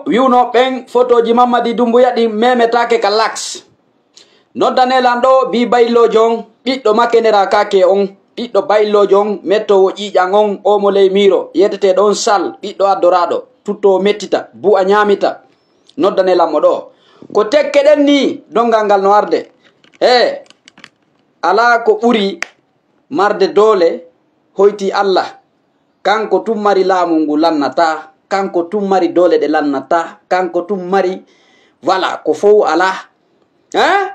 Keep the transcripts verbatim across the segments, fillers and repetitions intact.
Wi'unoo ɓen fotooji Mamadi Doumbouya ɗin memetaake ka lax. Noddanee lan ɗoo Bi Bayloojo on, ɓiɗɗo Makenera Kake on, ɓiɗɗo Bayloojo on, mettoowo ƴiiƴan on, oo mo ley miiro, yeeteteeɗo on Sal, ɓiɗɗo addoraaɗo, tuttoowo mettita, bu'a ñaamita. Noddanee lan mo ɗoo. Ko tekke ɗen nii, donngal ngal no arde. Ee, alaa ko ɓuri marde doole hoytii Alla. Kanko tun mari laamu ngu lannataa, kanko tun mari doole ɗe lannataa, kanko tun mari, voilà, ko fow alaa. Hein?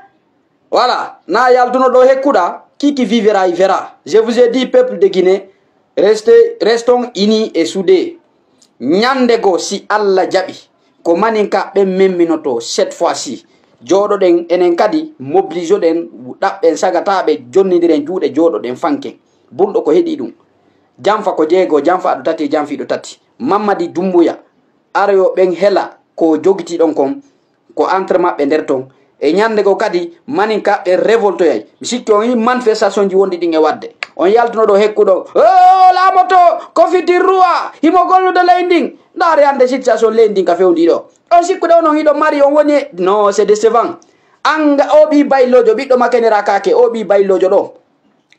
Voilà, na yaltuno ɗoo hekkuɗaa, qui qui vivra y verra. Je vous ai dit, peuple de Guinée, restez, restons unis et soudés. Ñande goo, si Alla jaɓi, ko maninka ɓen memminotoo cette fois-ci. Jooɗoɗen enen kadi, mobilisoɗen, ɗaɓɓen sagataaɓe, jonnindiren juuɗe, jooɗoɗen fanken. Bunɗo ko heɗii ɗum. Janfa ko jeego, janfaaɗo tati e janfiiɗo tati. Mamadi Dumbuya, aroyo ɓen hela ko jogitii ɗon kon, ko entre maɓɓe nder ton. E ñande goo kadi, maninka ɓe révoltoyay. Mi sikki on yii manifestation ji wonɗi ɗin e waɗde. On yaltuno ɗoo hekkuɗo, "Oh, laamoto, ko fitir ruwa, himo gollude leydi ndin." Ndaare hannde situation leydi ndin ka fewndi ɗoo. On sikkude onon hiɗo mari, on woni e, non, c'est décevant. An nga o ɓii Bayloojo, ɓiɗɗo Makenera Kake, o ɓii Bayloojo ɗoo.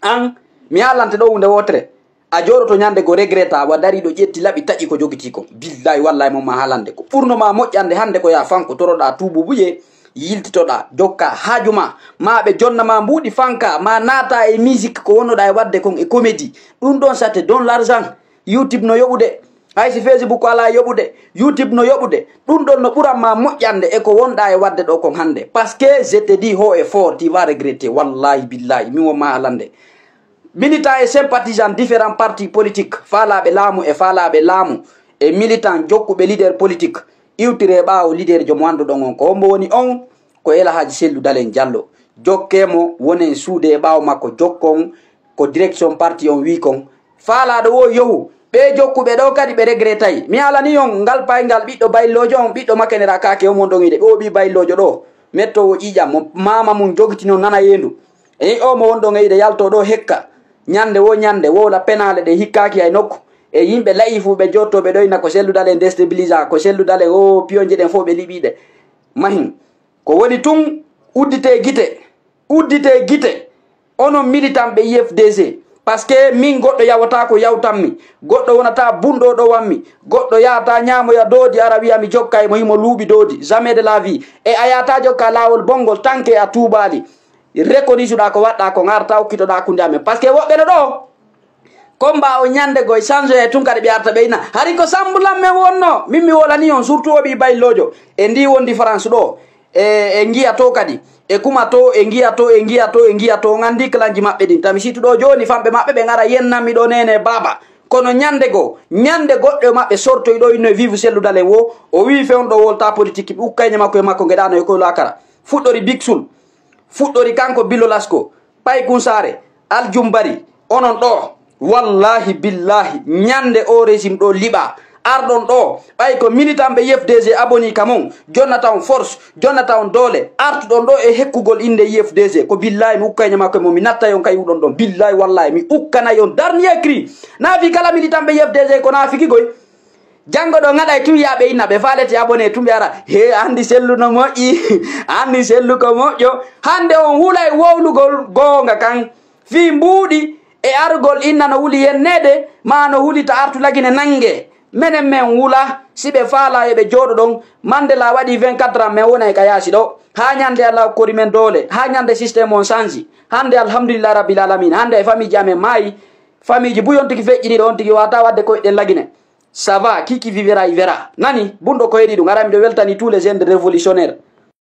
An, mi haalante ɗoo huunde wootere. A jooɗoto ñande goo regreta, wa darii ɗoo ƴetti laɓi taƴi ko jogitii kon. Billahi wallahi mo ma haalande. Ko ɓurno ma moƴƴande hannde ko yaa fanko toroɗaa tuubuubuje, yiltitoɗaa, jokkaa haaju ma. Ma ɓe jonna ma mbuuɗi fanka, ma naata e musique ko wonnoɗaa e waɗde kon e comédie. Ɗum ɗon ça te donne l'argent. YouTube no yoɓude. Hay si Facebook alaa yoɓude, YouTube no yoɓude. Ɗum ɗon no ɓuran ma moƴƴande e ko wonɗaa e waɗde ɗoo kon hannde. Parce que je te dis haut et fort, tu vas regretter. Wallahi billahi, mi wo ma haalande. Militant et sympathisant différents partis politiques, faalaaɓe laamu e faalaaɓe laamu, e militant jokkuɓe leader politique, iwtiree ɓaawo leader jo mo annduɗon on. Ko hombo woni on? Ko El Hadji Sellu Dalen Jallo. Jokkee mo, wonen suude e ɓaawo makko, jokkon ko direction parti on wii kon. Faalaaɗo woo yohu. Ɓee jokkuɓe ɗoo kadi ɓe regretay. Mi haalanii on ngal payngal ɓiɗɗo Bayloojo on, ɓiɗɗo Makenera Kake on wonɗon yiide. Ɓe o ɓii Bayloojo ɗoo, mettoowo ƴiiƴam mo maama mum jogitino nana yeendu. E o mo wonɗon e yiide yaltoo ɗoo hekka. Ñande woo ñande, wowla penaale ɗe hikkaaki hay nokku. E yimɓe la'iifuɓe joottooɓe ɗoo ina ko Sellu Dalen déstabilisa, ko Sellu Dalen o piyonje ɗen fof ɓe liɓiiɗe. Mahin. Ko woni tun, udditee gite. Udditee gite. Onon militant ɓe U F D G. Parce que min goɗɗo yawataa ko yawtanmi. Goɗɗo wonataa bunɗo ɗowammi. Goɗɗo yahataa ñaamoya doodi ara wiya mi jokka e mo himo luuɓi doodi. Jamais de la vie. E a yahataa jokka laawol bonngol tanke a tuubaali. Reconnaissez-ɗaa ko waɗɗaa ko, ngarta okkitoɗaa hakkunde amen. Parce que woɓɓe no ɗoo. Combat o ñande goo e change e tun kadi ɓe arta ɓe ina. Hari ko sambulan men wonno. Min mi wolani on, surtout o ɓii Bayloojo. E ndi wondi France ɗoo. E, e ngiya to kadi. E kuma to, e ngiya to, e ngiya to, e ngiya to. Ngandi kalanji maɓɓe ɗin. Tami situ ɗoo jooni famɓe maɓɓe ɓe ngara yennan mi ɗoo nene baaba. Kono ñande goo, ñande goɗɗo e maɓɓe sortoy ɗoo inno e Vivu Sellu Dalen woo. O wii fewndo wolta politique ɓe ukkayne makko e makko ngeɗano e koy lakara. Fuɗɗori Big Sul. Fuɗɗori kanko Billo Lasko, Paykun Saare, Aljumbari, onon ɗoo, wallahi billahi, ñande o régime ɗoo liɓa, arɗon ɗoo, ɓay ko militant ɓe U F D G aboni ka mon, jonnata on force, jonnata on doole, artuɗon ɗoo e hekkugol innde U F D G, ko billahi mi ukkayne makko e mon, mi nattay on kay uɗon ɗon, billahi wallahi, mi ukkanay on dernier cri, naafi kala militant ɓe U F D G ko naafiki goy. Janngo ɗoo ngaɗay tun yaa ɓe inna ɓe faalete abonné tun ɓe ara. He, anndi Sellu no moƴƴi. Anndi Sellu ko moƴƴo. Hannde on hulay wowlugol goonga kan. Fii mbuuɗi e argol inna no huli yenneede, maa no huli ta artu lagine nannge. Menen men wula, si ɓe faalaa yo ɓe jooɗo ɗon. Mandela waɗi vingt-quatre ans, men wonay ka yaasi ɗoo. Haa ñande Alla okkori men doole, haa ñande système on sanji. Hannde alhamdulillahi rabbil alamina. Hannde e famiiji amen maayi. Famiiji buy on tigi feƴƴini ɗo on tigi wata wadde koyɗen lagine. Ça va, qui qui vivra y verra. Nani, bunɗo ko heɗi ɗum. Ara miɗo weltani tous les jeunes révolutionnaires.